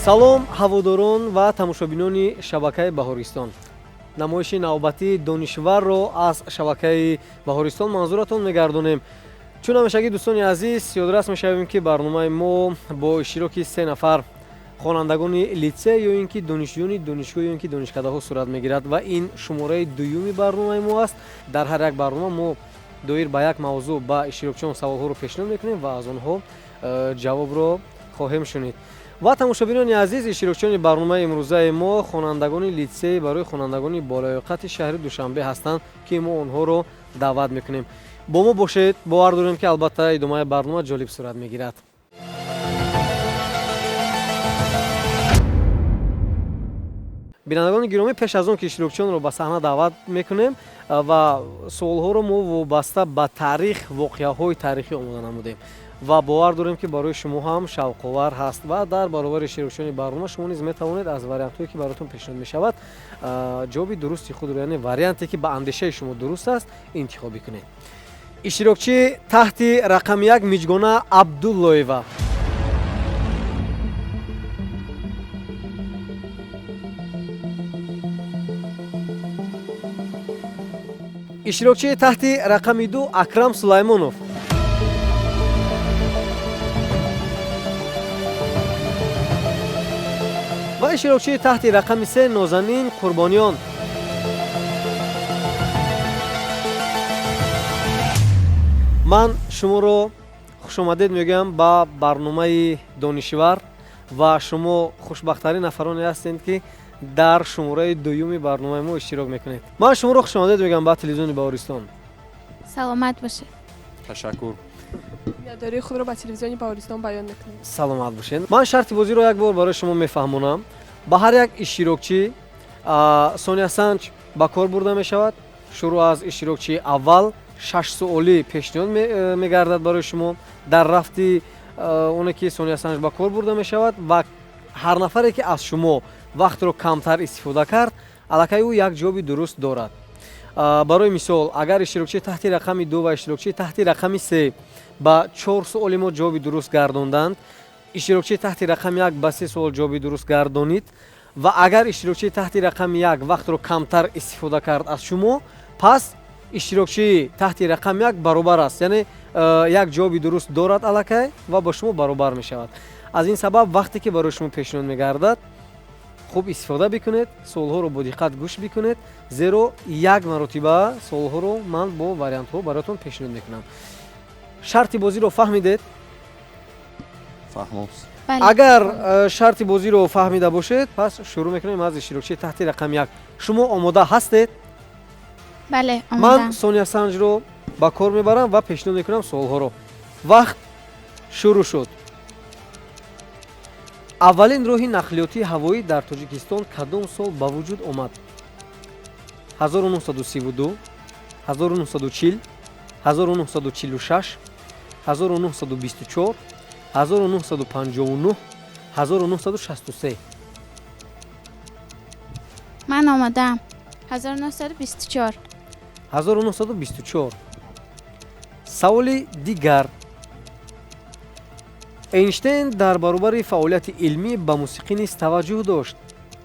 Салом, ҳаводорон ва тамошобинони шабакаи Баҳористон. Намоиши навбатии Донишварро аз шабакаи Баҳористон манзуратон мегардонем. Чун ҳамешагӣ, дӯстони азиз, ёдрас мешавем, ки барномаи мо бо иштироки се нафар хонандагони литсей ё ин ки донишҷӯёни донишгоҳ ё ин ки донишкадаҳо сурат мегирад ва ин шумораи дуюми барномаи мо аст. Дар ҳар як барнома мо доир ба як мавзӯъ ба иштирокчиён саволҳоро пешниҳод мекунем ва аз онҳо ҷавобро хоҳем шунид. Ва, тамошобинони азиз, иштирокчиёни барномаи имрӯзаи мо хонандагони литсей барои хонандагони болаёқати шаҳри Душанбе ҳастанд, ки мо онҳоро даъват мекунем. Бо мо бошед, бовар дорем, ки албатта идомаи барнома ҷолиб сурат мегирад. Бинандагони гиромӣ, пеш аз он ки иштирокчиёнро ба саҳна даъват мекунем ва суолҳоро мо вобаста ба таърих, воқеаҳои таърихӣ омода намудем ва бовар дорем, ки барои шумо ҳам шавқовар ҳаст ва дар баробари иштирокчиёни барнома шумо низ метавонед аз вариантҳое, ки бароятон пешниҳод мешавад, ҷавоби дурусти худро, яъне варианте, ки ба андешаи шумо дуруст аст, интихобӣ кунед. Иштирокчӣ таҳти рақами 1, Миҷгона Абдуллоева. Иштирокчии таҳти рақами 2, Акрам Сулаймонов. Ва иштирокчии таҳти рақами 3, Нозанин Қурбониён. Ман шуморо хушомадед мегӯям ба барномаи Донишвар ва шумо хушбахттарин нафароне ҳастед, ки дар шумораи дуюми барномаи мо иштирок мекунед. Ман шуморо хушомадед мегӯям ба телевизиони Баҳористон. Саломат бошед. Ташаккур. Миннатдории худро ба телевизиони Баҳористон баён мекунем. Саломат бошед. Ман шарти бозиро як бор барои шумо мефаҳмонам. Ба ҳар як иштирокчӣ сониясанҷ ба кор бурда мешавад. Шурӯъ аз иштирокчии аввал шаш суолӣ пешниҳод мегардад барои шумо. Дар рафти оне ки сониясанҷ ба кор бурда мешавад ва ҳар нафаре, ки аз шумо вақтро камтар истифода кард, аллакай ӯ як ҷавоби дуруст дорад. Барои мисол, агар иштирокчии таҳти рақами 2 ва иштирокчии таҳти рақами 3 ба чор суоли мо ҷавоби дуруст гардонданд, иштирокчии таҳти рақами 1 ба се суол ҷавоби дуруст гардонид ва агар иштирокчии таҳти рақами 1 вақтро камтар истифода кард аз шумо, пас иштирокчии таҳти рақами 1 баробар аст, яъне як ҷавоби дуруст дорад аллакай ва ба шумо баробар мешавад. Аз ин сабаб вақте ки барои шумо пешниҳод мегардад, хуб истифода бикунед, суолҳоро бо диққат гӯш бикунед, зеро як маротиба суолҳоро ман бо вариантҳо бароятон пешниҳод мекунам. Шарти бозиро фаҳмидед? Фаҳмост. Бале. Агар шарти бозиро фаҳмида бошед, пас шурӯъ мекунем аз иштирокчии таҳти рақами 1. Шумо омода ҳастед? Бале, Ман омодаам. сониясанҷро ба кор мебарам ва пешниҳод мекунам суолҳоро. Вақт шурӯъ шуд. Аввалин роҳи нақлиётии ҳавоӣ дар Тоҷикистон кадом сол ба вуҷуд омад? 1932, 1940, 1946, 1924, 1959, 1963. Ман омодаам. 1924. 1924. Саволи дигар. Эйнштейн дар баробари фаъолияти илмӣ ба мусиқӣ низ таваҷҷӯҳ дошт.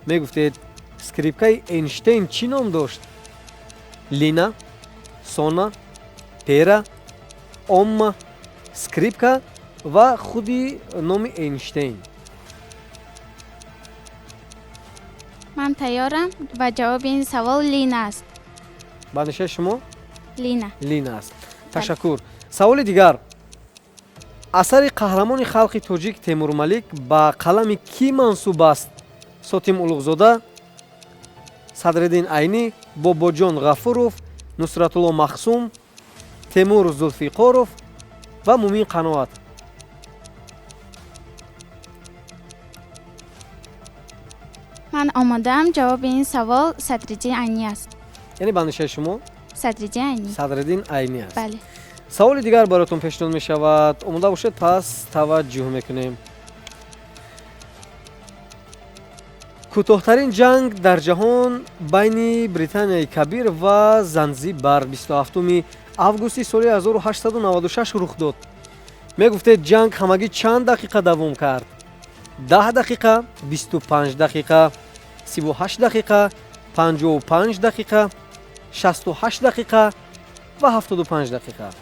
Мегуфтед, скрипкаи Эйнштейн чӣ ном дошт? Лина, Сона, Пера, Омма, скрипка ва худи номи Эйнштейн. Ман тайёрам ва ҷавоби ин савол Лина аст. Ба андешаи шумо? Лина. Лина аст. Ташаккур. Саволи дигар. Асари қаҳрамони халқи тоҷик Темурмалик ба қалами кӣ мансуб аст? Сотим Улуғзода, Садриддин Айнӣ, Бобоҷон Ғафуров, Нусратулло Махсум, Темур Зулфиқоров ва Мумин Қаноат. Ман омодаам. Ҷавоби ин савол Садриддин Айнӣ аст. Яъне ба андешаи шумо? Садриддин Айнӣ. Садриддин Айнӣ аст. Бале. Саволи дигар бароятон пешниҳод мешавад. Омода бошед, пас таваҷҷӯҳ мекунем. Кӯтоҳтарин ҷанг дар ҷаҳон байни Британияи Кабир ва Занзибар 27 августи соли 1896 рух дод. Мегуфтед, ҷанг ҳамагӣ чанд дақиқа давом кард? 10 дақиқа, 25 дақиқа, 38 дақиқа, 55 дақиқа, 68 дақиқа ва 75 дақиқа.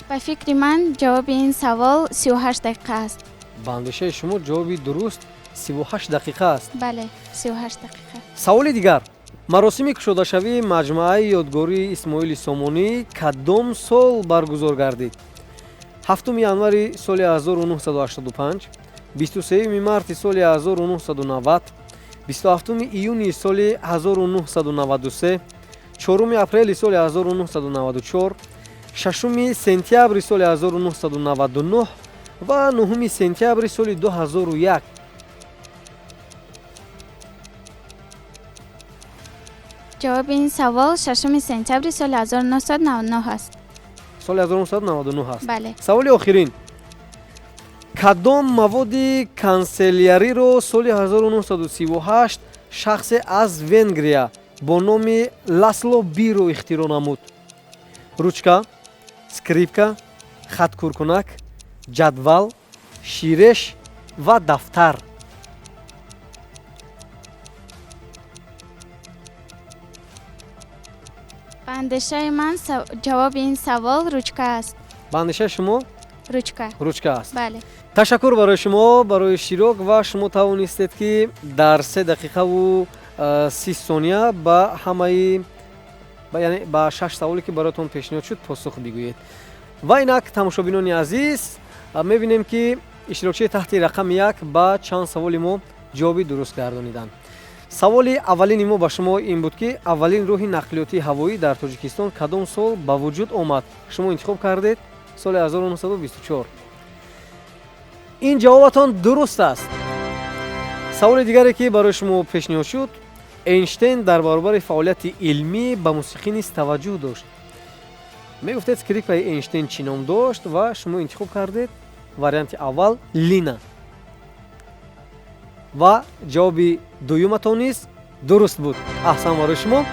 Ба фикри ман, ҷавоби ин савол 38 дақиқа аст. Ба андешаи шумо, ҷавоби дуруст 38 дақиқа аст? Бале, 38 дақиқа. Саволи дигар: маросими кушодашавии маҷмӯаи ёдгории Исмоили Сомонӣ кадом сол баргузор гардид? 7 январи соли 1985, 23 марти соли 1990, 27 июни соли 1993, 4 апрели соли 1994, 6 сентябри соли 1999 ва 9 сентябри соли 2001. Ҷавоби ин савол 6 сентябри соли 1999 аст. Соли 1999 аст? Бале. Саволи охирин: кадом маводи канселяриро соли 1938 шахсе аз Венгрия бо номи Ласло Биро ихтироъ намуд? Ручка, скрипка, хаткуркунак, ҷадвал, ширеш ва дафтар. Ба андешаи ман, ҷавоби ин савол ручка аст. Ба андешаи шумо? Ручка. Ручка аст? Бале. Ташаккур барои шумо, барои иштирок, ва шумо тавонистед, ки дар 3 дақиқаву 30 сония ба ҳамаи, яъне ба шаш саволе, ки бароятон пешниҳод шуд, посух бигӯед. Ва инак, тамошобинони азиз, мебинем, ки иштирокчии таҳти рақами 1 ба чанд саволи мо ҷавоби дуруст гардониданд. Саволи аввалини мо ба шумо ин буд, ки аввалин роҳи нақлиётии ҳавоӣ дар Тоҷикистон кадом сол ба вуҷуд омад? Шумо интихоб кардед соли 1924. Ин ҷавобатон дуруст аст. Саволи дигаре, ки барои шумо пешниҳод шуд: Эйнштейн дар баробари фаъолияти илмӣ ба мусиқӣ низ таваҷҷӯҳ дошт. Мегуфтед, скрипкаи Эйнштейн чӣ ном дошт? Ва шумо интихоб кардед варианти аввал, Лина, ва ҷавоби дуюматон низ дуруст буд. Аҳсан барои шумо.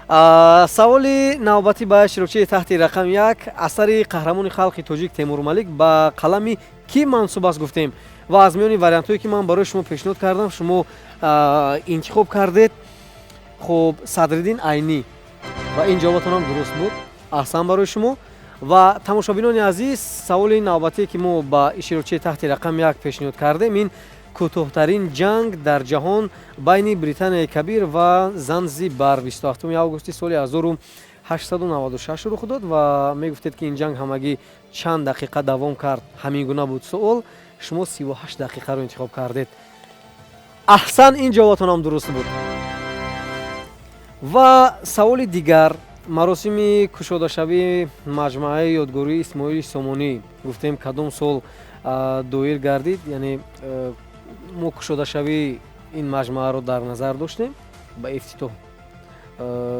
Саволи навбатӣ ба иштирокчии таҳти рақами 1: асари «Қаҳрамони халқи тоҷик Темурмалик» ба қалами кӣ мансуб аст, гуфтем, ва аз миёни вариантҳое, ки ман барои шумо пешниҳод кардам, шумо интихоб кардед, хуб, Садриддин Айнӣ, ва ин ҷавобатонам дуруст буд. Аҳсан барои шумо. Ва тамошобинони азиз, саволи навбатие, ки мо ба иштирокчии таҳти рақами 1 пешниҳод кардем, ин кӯтоҳтарин ҷанг дар ҷаҳон байни Британияи Кабир ва Занзибар 27 августи соли 1896 рух дод, ва мегуфтед, ки ин ҷанг ҳамагӣ чанд дақиқа давом кард? Ҳамин гуна буд суол. Шумо 38 дақиқаро интихоб кардед. Аҳсан, ин ҷавобатонам дуруст буд. Ва саволи дигар: маросими кушодашавии маҷмӯаи ёдгории Исмоили Сомонӣ, гуфтем, кадом сол доир гардид? Яъне мо кушодашавии ин маҷмӯаро дар назар доштем, ба ифтитоҳ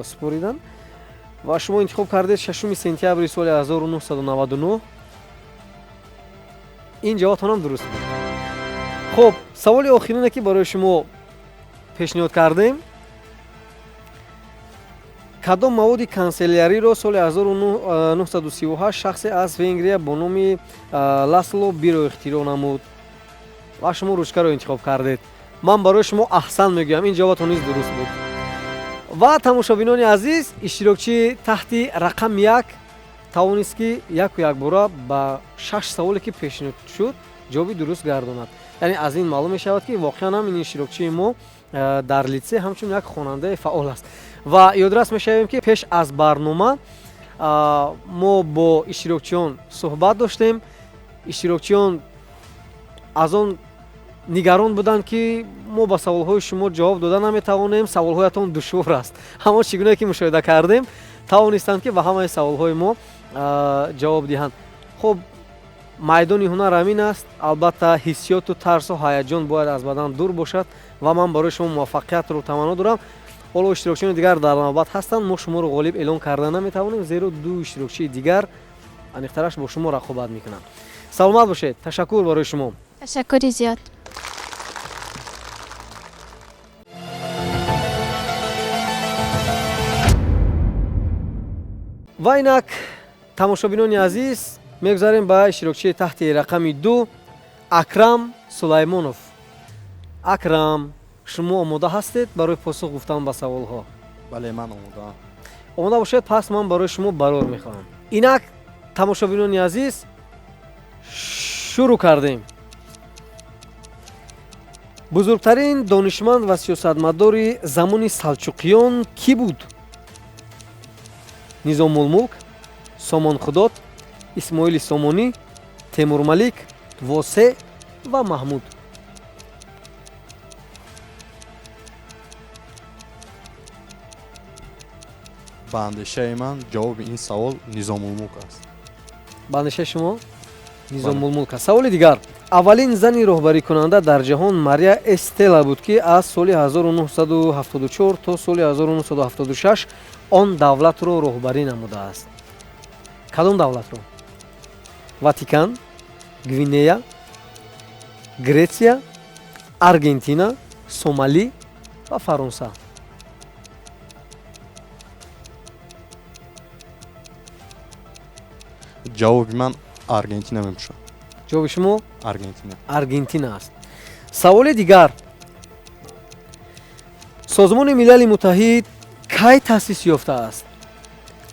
супоридан, ва шумо интихоб кардед 6 сентябри соли 1999. Ин ҷавобтонам дуруст буд. Хуб, саволи охирине, ки барои шумо пешниҳод кардем: кадом маводи канселяриро соли 1938 шахсе аз Венгрия бо номи Ласло Биро ихтироъ намуд? Ва шумо ручкаро интихоб кардед. Ман барои шумо аҳсан мегӯям, ин ҷавобатон низ дуруст буд. Ва тамошобинони азиз, иштирокчии таҳти рақами 1 тавонист, ки яку якбора ба шаш саволе, ки пешниҳод шуд, ҷавоби дуруст гардонад. Яъне аз ин маълум мешавад, ки воқеан ҳам ин иштирокчии мо дар литсей ҳамчун як хонандаи фаъол аст. Ва ёдрас мешавем, ки пеш аз барнома мо бо иштирокчиён суҳбат доштем. Иштирокчиён аз он нигарон буданд, ки мо ба саволҳои шумо ҷавоб дода наметавонем, саволҳоятон душвор аст. Аммо чӣ гуне ки мушоҳида кардем, тавонистанд, ки ба ҳамаи саволҳои мо ҷавоб диҳанд. Хуб, майдони ҳунар ҳамин аст. Албатта, ҳиссиёту тарсу ҳаяҷон бояд аз бадан дур бошад, ва ман барои шумо муваффақиятро таманно дорам. Ҳоло иштирокчиёни дигар дар навбат ҳастанд. Мо шуморо ғолиб эълон карда наметавонем, зеро ду иштирокчии дигар, аниқтараш, бо шумо рақобат мекунанд. Саломат бошед, ташаккур барои шумо. Ташаккури зиёд. Ва инак, тамошобинони азиз, Мегузарем ба иштирокчии таҳти рақами 2, Акрам Сулаймонов. Акрам, шумо омода ҳастед барои посух гуфтан ба саволҳо? Бале, ман омодаам. Омода бошед, пас ман барои шумо барор мехоҳам. Инак, тамошобинони азиз, шурӯъ кардем. Бузургтарин донишманд ва сиёсатмадори замони салчуқиён кӣ буд? Низомулмулк, Сомонхудот, Исмоили Сомонӣ, Темурмалик, Восе ва Маҳмуд. Ба андешаи ман, ҷавоби ин савол Низомулмулк аст. Ба андешаи шумо, Низомулмулк аст. Саволи дигар. Аввалин зани роҳбарикунанда дар ҷаҳон Мария Эстела буд, ки аз соли 1974 то соли 1976 он давлатро роҳбарӣ намудааст. Кадом давлатро? Ватикан, Гвинея, Гретсия, Аргентина, Сомалӣ ва Фаронса. Ҷавоби ман Аргентина мебошад. Ҷавоби шумо? Аргентина. Аргентина аст. Саволи дигар. Созмони Милали Муттаҳид кай таъсис ёфтааст?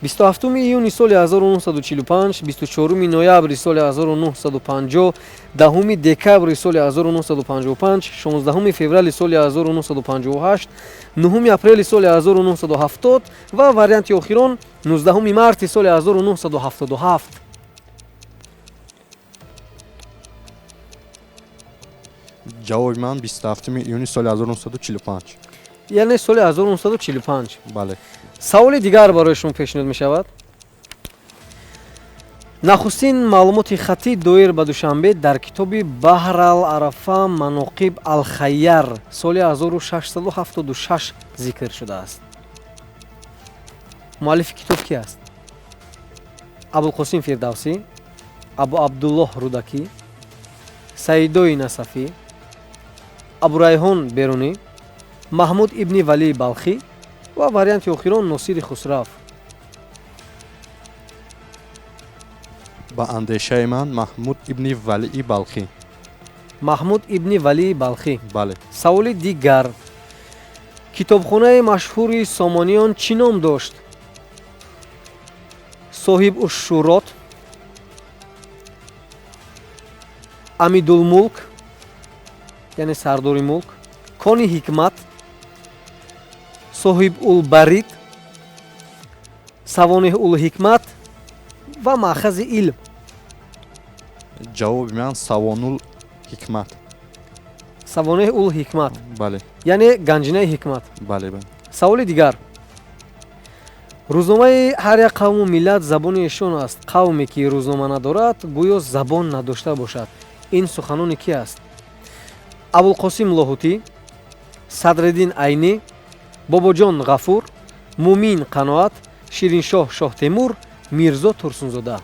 27 июни соли 1945, 24 ноябри соли 1950, 10 декабри соли 1955, 16 феврали соли 1958, 9 апрели соли 1970 ва варианти охирон 19 марти соли 1977. Ҷавоби ман 27 июни соли 1945. Яъне соли 1945. Бале. Саволи дигар барои шумо пешниҳод мешавад. Нахустин маълумоти хаттӣ доир ба Душанбе дар китоби Баҳр ал Арафа Маноқиб Алхайяр соли 1676 зикр шудааст. Муаллифи китоб ки аст? Абулқосим Фирдавсӣ, Абу Абдуллоҳ Рудакӣ, Саидои Насафӣ, Абурайҳон Берунӣ, Маҳмуд ибни Валии Балхӣ ва варианти охирон Носири Хусрав. Ба андешаи ман, Маҳмуд ибни Валии Балхӣ. Маҳмуд ибни Валии Балхӣ. Бале. Саволи дигар. Китобхонаи машҳури сомониён чӣ ном дошт? Соҳиб ушшурот, Амидулмулк, яъне сардори мулк, Кони ҳикмат, Соҳибулбарид, Савонеҳулҳикмат ва Маъхази илм. Ҷавоби ман Савонул ҳикмат. Савонеҳулҳикмат. Бале. Яъне ганҷинаи ҳикмат. Бале, бале. Саволи дигар. Рӯзномаи ҳар як қавму миллат забони эшон аст. Қавме ки рӯзнома надорад, гӯё забон надошта бошад. Ин суханони ки аст? Абулқосим Лоҳутӣ, Садриддин Айнӣ, Бобоҷон Ғафур, Мумин Қаноат, Шириншоҳ Шоҳтемур, Мирзо Турсунзода.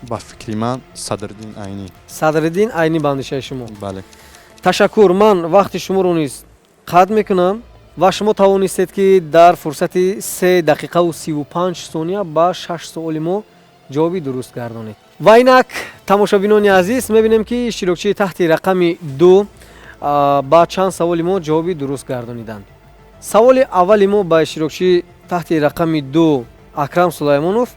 Ба фикри ман, Садриддин Айнӣ. Садриддин Айнӣ ба андешаи шумо. Бале. Ташаккур. Ман вақти шуморо низ қатъ мекунам ва шумо тавонистед, ки дар фурсати 3 дақиқаву 35 сония ба шаш суоли мо ҷавоби дуруст гардонед. Ва инак, тамошобинони азиз, мебинем, ки иштирокчии таҳти рақами 2 ба чанд саволи мо ҷавоби дуруст гардониданд. Саволи аввали мо ба иштирокчии таҳти рақами 2 Акрам Сулаймонов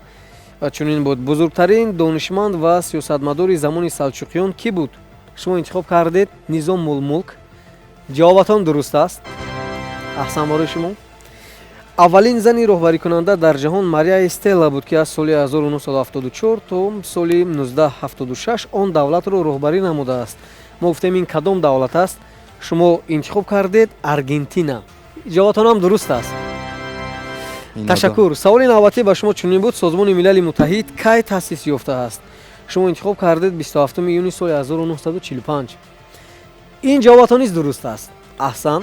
чунин буд: бузургтарин донишманд ва сиёсатмадори замони салчуқиён кӣ буд? Шумо интихоб кардед Низомулмулк. Ҷавобатон дуруст аст, аҳсан барои шумо. Аввалин зани роҳбарикунанда дар ҷаҳон Мария Стелла буд, ки аз соли 1974 то соли 1976 он давлатро роҳбарӣ намудааст. Мо гуфтем, ин кадом давлат аст? Шумо интихоб кардед Аргентина. Ҷавобатонам дуруст аст. Ташаккур. Саволи навбатӣ ба шумо чунин буд: Созмони Милали Муттаҳид кай таъсис ёфтааст? Шумо интихоб кардед 27 июни соли 1945. Ин ҷавобатон низ дуруст аст, аҳсан.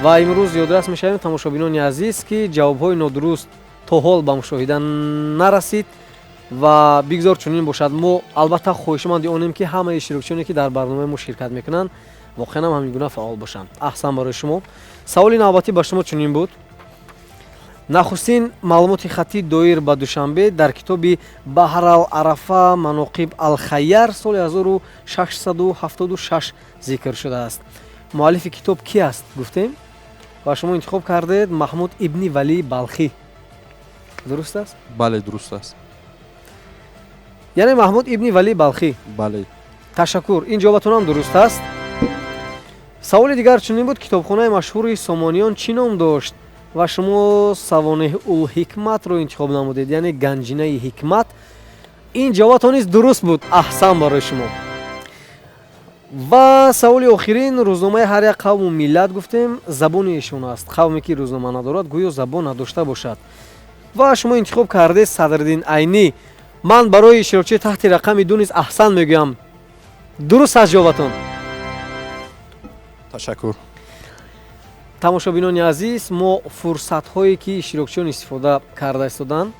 Ва имрӯз ёдрас мешавем, тамошобинони азиз, ки ҷавобҳои нодуруст то ҳол ба мушоҳида нарасид ва бигзор чунин бошад. Мо албатта хоҳишманди онем, ки ҳамаи иштирокчиёне, ки дар барномаи мо ширкат мекунанд, воқеан ҳам ҳамин гуна фаъол бошанд. Аҳсан барои шумо. Саволи навбатӣ ба шумо чунин буд: Нахустин маълумоти хаттӣ доир ба Душанбе дар китоби Баҳр ал Арафа Маноқиб Алхайяр соли 1676 зикр шудааст. Муаллифи китоб ки аст, гуфтем, ва шумо интихоб кардед Маҳмуд ибни Валии Балхӣ. Дуруст аст? Бале, дуруст аст. Яъне Маҳмуд ибни Валии Балхӣ? Бале. Ташаккур, ин ҷавобатонам дуруст аст. Саволи дигар чунин буд: китобхонаи машҳури Сомониён чӣ ном дошт? Ва шумо Савонеҳулҳикматро интихоб намудед, яъне Ганҷинаи ҳикмат. Ин ҷавобатон низ дуруст буд. Аҳсан барои шумо. Ва саволи охирин: рӯзномаи ҳар як қавму миллат, гуфтем, забони эшон аст. Қавме ки рӯзнома надорад, гӯё забон надошта бошад. Ва шумо интихоб кардед Садриддин Айнӣ. Ман барои иштирокчии таҳти рақами 2 низ аҳсан мегӯям, дуруст аст ҷавобатон. Ташаккур. Тамошобинони азиз, мо фурсатҳое ки иштирокчиён истифода карда истоданд,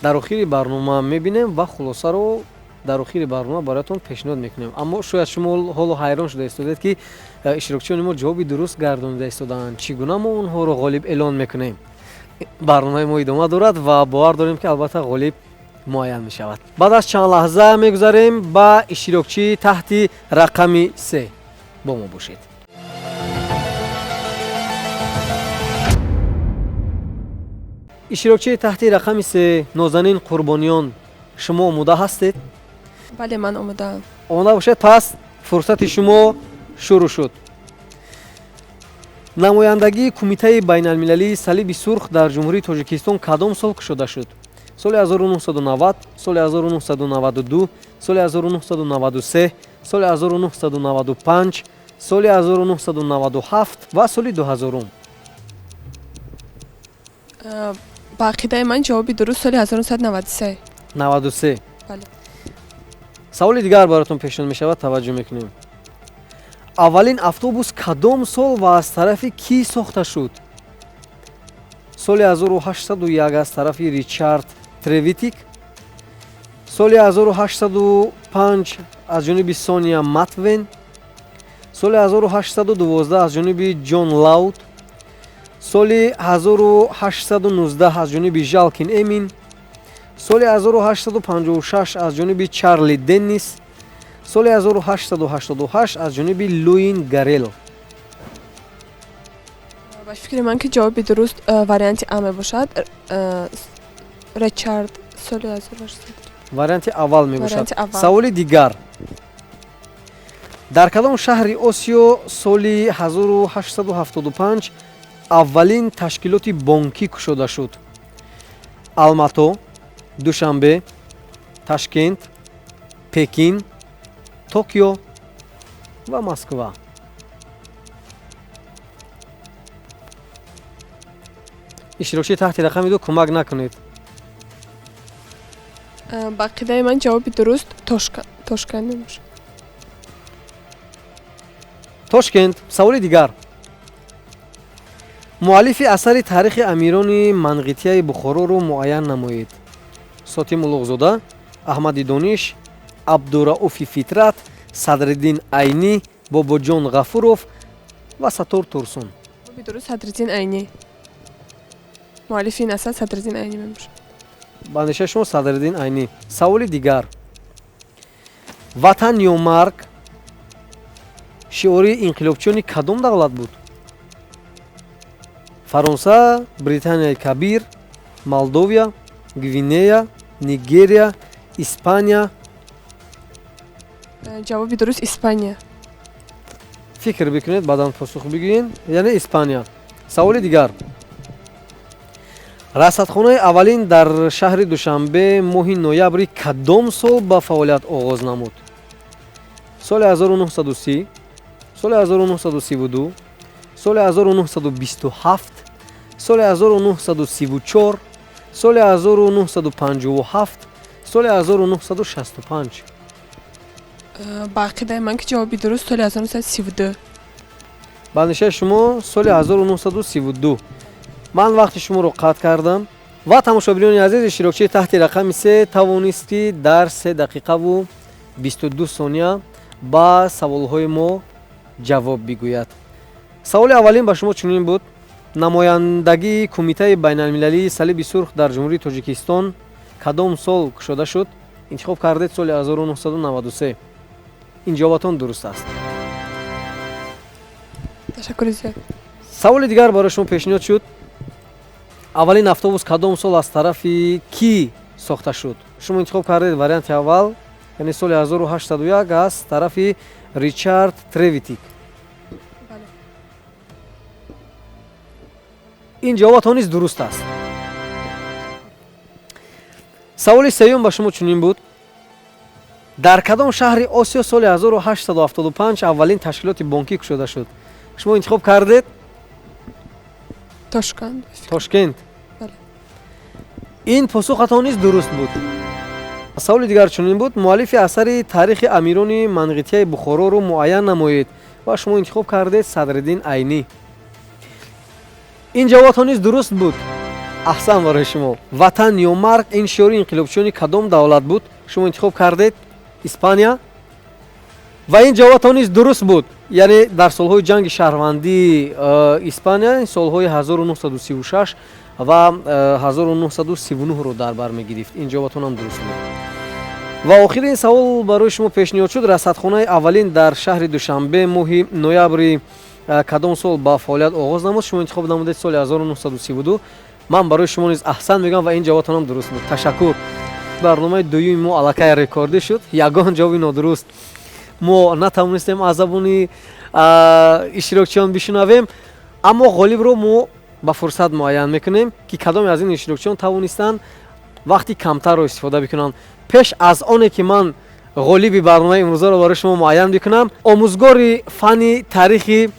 дар охири барнома мебинем ва хулосаро дар охири барнома бароятон пешниҳод мекунем. Аммо шояд шумо ҳоло ҳайрон шуда истодед, ки иштирокчиёни мо ҷавоби дуруст гардонида истодаанд, чӣ гуна мо онҳоро ғолиб эълон мекунем? Барномаи мо идома дорад ва бовар дорем, ки албатта ғолиб муайян мешавад. Баъд аз чанд лаҳза мегузарем ба иштирокчии таҳти рақами 3. Бо мо бошед. Иштирокчии таҳти рақами 3, Нозанин Қурбониён, шумо омода ҳастед? Бале, ман омодаам. Омода бошед, пас фурсати шумо шурӯъ шуд. Намояндагии Кумитаи байналмилалии Салиби Сурх дар Ҷумҳурии Тоҷикистон кадом сол кушода шуд? Соли 1990, соли 1992, соли 1993, соли 1995, соли 1997 ва соли 2000. Ба ақидаи ман, ҷавоби дуруст соли 1993. 93? Бале. Саволи дигар баротон пешниҳод мешавад, таваҷҷӯҳ мекунем. Аввалин автобус кадом сол ва аз тарафи кӣ сохта шуд? Соли 1801 аз тарафи Ричард Тревитик, соли 1805 аз ҷониби Соня Матвен, соли 1812 аз ҷониби Ҷон Лауд, соли 1819 аз ҷониби Жалкин Эмин, соли 1856 аз ҷониби Чарли Деннис, соли 1888 аз ҷониби Луин Гарел. Ба фикри ман, ки ҷавоби дуруст варианти А мебошад. Ричард, соли 1800. Варианти аввал мебошад? Варианти аввал. Саволи дигар: дар кадом шаҳри Осиё соли 1875 аввалин ташкилоти бонкӣ кушода шуд? Алмато, Душанбе, Ташкент, Пекин, Токио ва Москва. Иштирокчии таҳти рақами 2, кӯмак накунед. Ба ақидаи ман, ҷавоби дуруст Тошканд мебошад. Тошкент. Саволи дигар: муаллифи асари Таърихи амирони Манғитияи Бухороро муайян намоед. Сотим Улуғзода, Аҳмади Дониш, Абдурауфи Фитрат, Садриддин Айнӣ, Бобоҷон Ғафуров ва Саттор Турсун. Ҷавоби дуруст Садриддин Айнӣ. Муаллифи ин асар Садриддин Айнӣ мебошад. Ба андешаи шумо, Садриддин Айнӣ. Саволи дигар: «Ватан ё марг» шиори инқилобчиёни кадом давлат буд? Фаронса, Британияи Кабир, Молдовия, Гвинея, Нигерия, Испания. Ҷавоби дуруст Испания. Фикр бикунед, баъдан посух бигӯед. Яъне Испания. Саволи дигар: расадхонаи аввалин дар шаҳри Душанбе моҳи ноябри кадом сол ба фаъолият оғоз намуд? Соли 1930, соли 1932, соли 1927, соли 1934, соли 1957, соли 1965. Ба ақидаи ман, ки ҷавоби дуруст соли 1932. Ба андешаи шумо, соли 1932. Ман вақти шуморо қатъ кардам ва, тамошобинони азиз, иштирокчии таҳти рақами 3 тавонист, ки дар 3 дақиқаву 22 сония ба саволҳои мо ҷавоб бигӯяд. Саволи аввалин ба шумо чунин буд. Намояндагии Кумитаи байналмилалии Салиби Сурх дар Ҷумҳурии Тоҷикистон кадом сол кушода шуд? Интихоб кардед соли 1993. Ин ҷавобатон дуруст аст. Ташаккури зиёд. Саволи дигар барои шумо пешниҳод шуд: аввалин автобус кадом сол аз тарафи кӣ сохта шуд? Шумо интихоб кардед варианти аввал, яъне соли 1801 аз тарафи Ричард Тревитик. Бале. Ин ҷавобатон низ дуруст аст. Саволи сеюм ба шумо чунин буд: дар кадом шаҳри Осиё соли 1875 аввалин ташкилоти бонкӣ кушода шуд? Шумо интихоб кардед Тошканд. Тошкент. Бале. Ин посухатон низ дуруст буд. Саволи дигар чунин буд: муаллифи асари «Таърихи амирони манғитияи Бухороро» муайян намоед ва шумо интихоб кардед Садриддин Айнӣ. Ин ҷавобатон низ дуруст буд. Аҳсан барои шумо. «Ватан ё марг» — ин шиори инқилобчиёни кадом давлат буд? Шумо интихоб кардед Испания ва ин ҷавобатон низ дуруст буд, яъне дар солҳои ҷанги шаҳрвандии Испания, солҳои 1936 ва 1939-ро дар бар мегирифт. Ин ҷавобатонам дуруст буд. Ва охирин савол барои шумо пешниҳод шуд: расадхонаи аввалин дар шаҳри Душанбе моҳи ноябри кадом сол ба фаъолият оғоз намуд? Шумо интихоб намудед соли 1932. Ман барои шумо низ аҳсан мегӯям ва ин ҷавобатонам дуруст буд. Ташаккур. Барномаи дуюми мо аллакай рекордӣ шуд. Ягон ҷавоби нодуруст мо натавонистем аз забони иштирокчиён бишунавем, аммо ғолибро мо ба фурсат муайян мекунем, ки кадоме аз ин иштирокчиён тавонистанд вақти камтарро истифода бикунанд. Пеш аз оне ки ман ғолиби барномаи имрӯзаро барои шумо муайян бикунам, омӯзгори фанни таърихи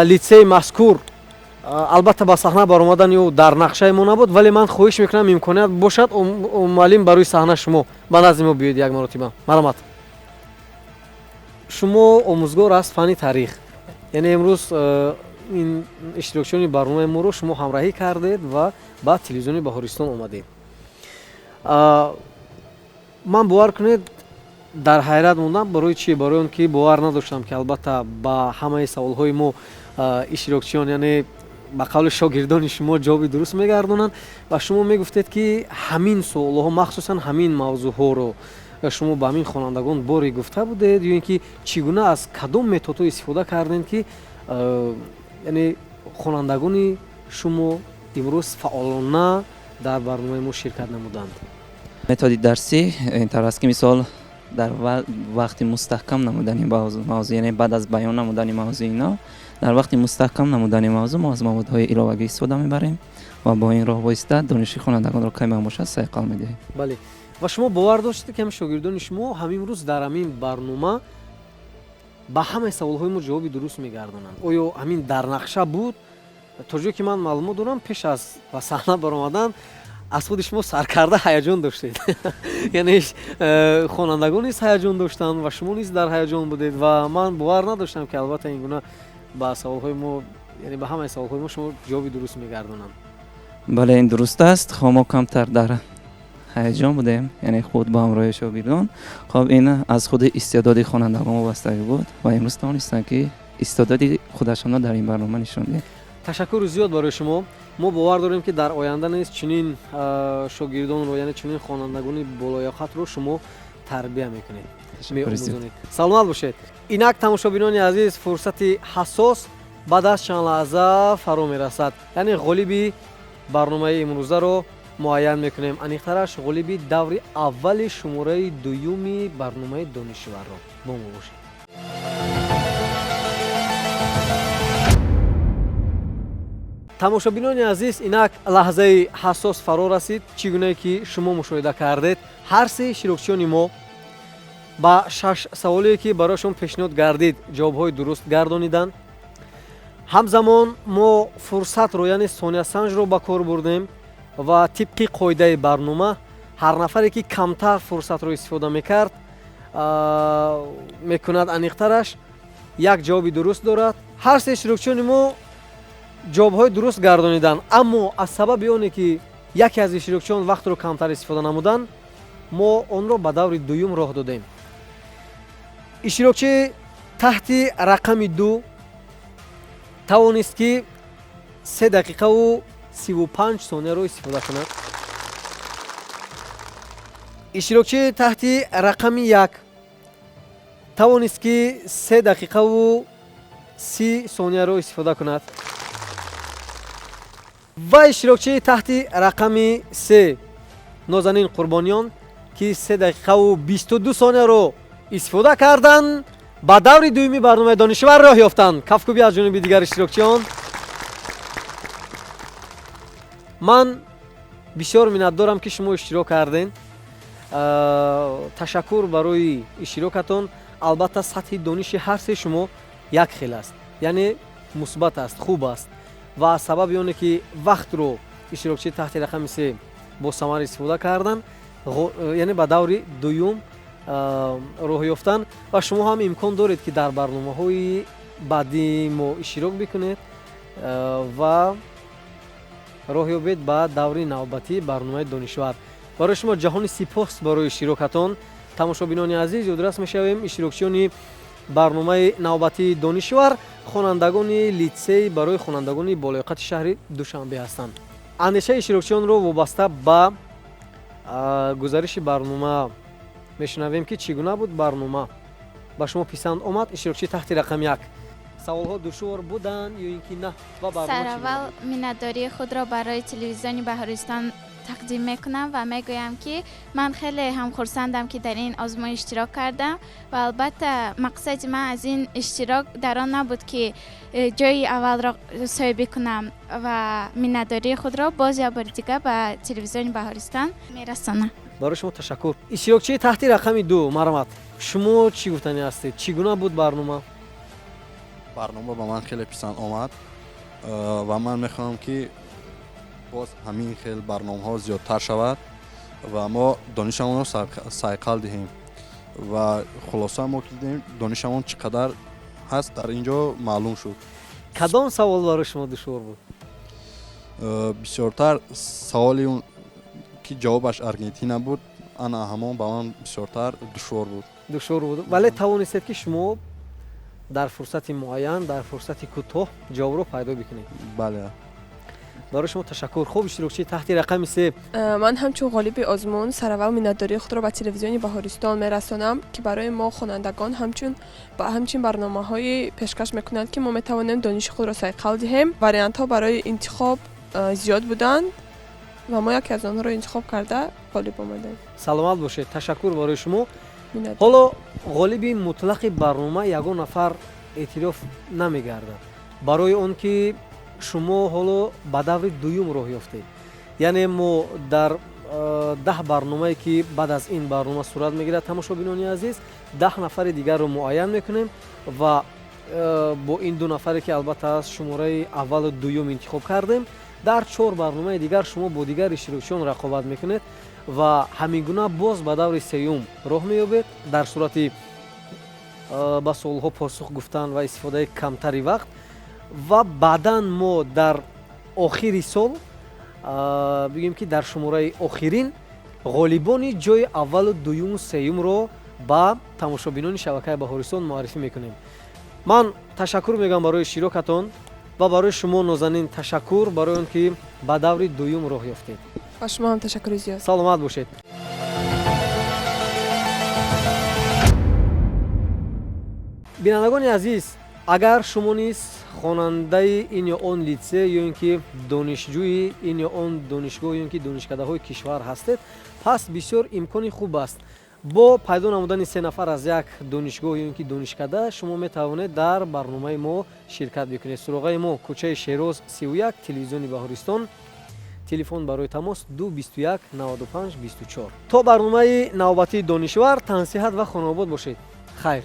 литсеи мазкур, албатта, ба саҳна баромадани ӯ дар нақшаи мо набуд, вале ман хоҳиш мекунам, имконият бошад, муаллим, ба рӯи саҳна шумо ба назди мо биёед як маротиба. Марҳамат. Шумо омӯзгор аз фанни таърих, яъне имрӯз ин иштирокчиёни барномаи моро шумо ҳамроҳӣ кардед ва ба телевизиони Баҳористон омадед. Ман, бовар кунед, дар ҳайрат мондам. Барои чӣ? Барои он ки бовар надоштам, ки албатта ба ҳамаи саволҳои мо иштирокчиён, яъне ба қавли шогирдони шумо, ҷавоби дуруст мегардонанд. Ва шумо мегуфтед, ки ҳамин суолҳо, махсусан ҳамин мавзӯъҳоро шумо ба ҳамин хонандагон боре гуфта будед ё ин ки чӣ гуна, аз кадом методҳо истифода кардем, ки яъне хонандагони шумо имрӯз фаъолона дар барномаи мо ширкат намуданд? Методи дарсӣ ин тавр аст, ки мисол дар вақти мустаҳкам намудани мавзӯъ, яъне баъд аз баён намудани мавзӯи нав, дар вақти мустаҳкам намудани мавзӯъ мо аз маводҳои иловагӣ истифода мебарем ва бо ин роҳ восита дониши хонандагонро каме ҳам бошад сайқал медиҳем. Бале, ва шумо бовар доштед, ки ҳамин шогирдони шумо ҳамин рӯз дар ҳамин барнома ба ҳамаи саволҳои мо ҷавоби дуруст мегардонанд? Оё ҳамин дар нақша буд? То ҷое ки ман маълумот дорам, пеш аз ба саҳна баромадан аз худи шумо саркарда ҳаяҷон доштед, яъне хонандагон низ ҳаяҷон доштанд ва шумо низ дар ҳаяҷон будед. Ва ман бовар надоштам, ки албатта ин гуна ба саволҳои мо, яъне ба ҳамаи саволҳои мо шумо ҷавоби дуруст мегардонанд. Бале, ин дуруст аст. Хоб, мо камтар дар ҳаяҷон будем, яъне худ ба ҳамроҳи шогирдон. Хоб, ин аз худи истеъдоди хонандагон вобастагӣ буд ва имрӯз тавонистанд, ки истеъдоди худашонро дар ин барнома нишон диҳанд. Ташаккури зиёд барои шумо. Мо бовар дорем, ки дар оянда низ чунин шогирдонро, яъне чунин хонандагони болояқатро шумо тарбия мекунед, меомӯзонед. Саломат бошед. Инак, тамошобинони азиз, фурсати ҳассос баъд аз чанд лаҳза фаро мерасад, яъне ғолиби барномаи имрӯзаро муайян мекунем, аниқтараш ғолиби даври аввали шумораи дуюми барномаи Донишварро. Бо мо бошед. Тамошобинони азиз, инак лаҳзаи ҳассос фаро расид. Чӣ гунае ки шумо мушоҳида кардед, ҳар се иштирокчиёни мо ба шаш саволе, ки барояшон пешниҳод гардид, ҷавобҳои дуруст гардониданд. Ҳамзамон мо фурсатро, яъне сониясанҷро ба кор бурдем ва тибқи қоидаи барнома ҳар нафаре, ки камтар фурсатро истифода мекард, мекунад, аниқтараш як ҷавоби дуруст дорад. Ҳар се иштирокчиёни мо ҷавобҳои дуруст гардониданд, аммо аз сабаби оне ки яке аз иштирокчиён вақтро камтар истифода намуданд, мо онро ба даври дуюм роҳ додем. Иштирокчии таҳти рақами 2 тавонист, ки 3 дақиқаву 35 сонияро истифода кунад. Иштирокчии таҳти рақами 1 тавонист, ки 3 дақиқаву 30 сонияро истифода кунад, ва иштирокчии таҳти рақами 3, Нозанин Қурбониён, ки 3 дақиқаву 22 сонияро истифода карданд, ба даври дуюми барномаи Донишвар роҳ ёфтанд. Кафкӯбӣ аз ҷониби дигар иштирокчиён. Ман бисёр миннатдорам, ки шумо иштирок кардем. Ташаккур барои иштирокатон. Албатта, сатҳи дониши ҳар се шумо як хел аст, яъне мусбат аст, хуб аст, ва аз сабаби оне ки вақтро иштирокчии таҳти рақами 3 бо самар истифода карданд, яъне ба даври дуюм роҳ ёфтанд. Ва шумо ҳам имкон доред, ки дар барномаҳои баъдии мо иштирок бикунед ва роҳ ёбед ба даври навбатии барномаи Донишвар. Барои шумо ҷаҳони сипос барои иштирокатон. Тамошобинони азиз, ёдрас мешавем: иштирокчиёни барномаи навбатии Донишвар хонандагони литсей барои хонандагони болаёқати шаҳри Душанбе ҳастанд. Андешаи иштирокчиёнро вобаста ба гузариши барнома мешунавем, ки чӣ гуна буд барнома, ба шумо писанд омад? Иштирокчии таҳти рақами 1, саволҳо душвор буданд ё ин ки на ва барнома чӣ гуна Сараввал буд? миннатдории худро барои телевизиони Баҳористон тақдим мекунам ва мегӯям, ки ман хеле ҳам хурсандам, ки дар ин озмун иштирок кардам. Ва албатта, мақсади ман аз ин иштирок дар он набуд, ки ҷои аввалро соҳибӣ кунам, ва миннатдории худро боз як бори дигар ба телевизиони Баҳористон мерасонам. Барои шумо ташаккур. Иштирокчии таҳти рақами 2, марҳамат, шумо чӣ гуфтанӣ ҳастед? Чӣ гуна буд барнома? Барнома ба ман хеле писанд омад, ва ман мехоҳам, ки боз ҳамин хел барномаҳо зиёдтар шавад ва мо донишамонро сайқал диҳем. Ва хулоса, мо ки дидем, донишамон чӣ қадар ҳаст, дар ин ҷо маълум шуд. Кадом савол барои шумо душвор буд? Бисёртар саволи он ки ҷавобаш Аргентина буд, ана ҳамон ба ман бисёртар душвор буд. Душвор буд, вале тавонистед, ки шумо дар фурсати муайян, дар фурсати кӯтоҳ ҷавобро пайдо бикунед. Бале. Барои шумо ташаккур. Хуб, иштирокчии таҳти рақами 3. Ман ҳамчун ғолиби озмун сараввал миннатдории худро ба телевизиони Баҳористон мерасонам, ки барои мо хонандагон ҳамчун ба ҳамчин барномаҳое пешкаш мекунанд, ки мо метавонем дониши худро сайқал диҳем. Вариантҳо барои интихоб зиёд буданд ва мо яке аз онҳоро интихоб карда ғолиб омадем. Саломат бошед, ташаккур барои шумо. Миннатдор. Ҳоло ғолиби мутлақи барнома ягон нафар эътироф намегардад, барои он ки шумо ҳоло ба даври дуюм роҳ ёфтед. Яъне мо дар 10 барномае, ки баъд аз ин барнома сурат мегирад, тамошобинони азиз, 10 нафари дигарро муайян мекунем ва бо ин ду нафаре, ки албатта аз шумораи аввалу дуюм интихоб кардем, дар чор барномаи дигар шумо бо дигар иштирокчиён рақобат мекунед ва ҳамин гуна боз ба даври сеюм роҳ меёбед дар сурати ба суолҳо посух гуфтан ва истифодаи камтари вақт. Ва баъдан мо дар охири сол, бигӯем, ки дар шумораи охирин ғолибони ҷои аввалу дуюму сеюмро ба тамошобинони шабакаи Баҳористон муаррифӣ мекунем. Ман ташаккур мегӯям барои иштирокатон ва барои шумо, Нозанин, ташаккур барои он ки ба даври дуюм роҳ ёфтед. Ба шумо ҳам ташаккури зиёд. Саломат бошед. Бинандагони азиз, агар шумо низ хонандаи ин ё он литсей ё ин ки донишҷӯи ин ё он донишгоҳ ё ин ки донишкадаҳои кишвар ҳастед, пас бисёр имкони хуб аст: бо пайдо намудани се нафар аз як донишгоҳ ё ин ки донишкада шумо метавонед дар барномаи мо ширкат бикунед. Суроғаи мо: кӯчаи Шероз, 31, телевизиони Баҳористон, телефон барои тамос 2 21 95 24. То барномаи навбатии Донишвар тансиҳат ва хонаобод бошед. Хайр.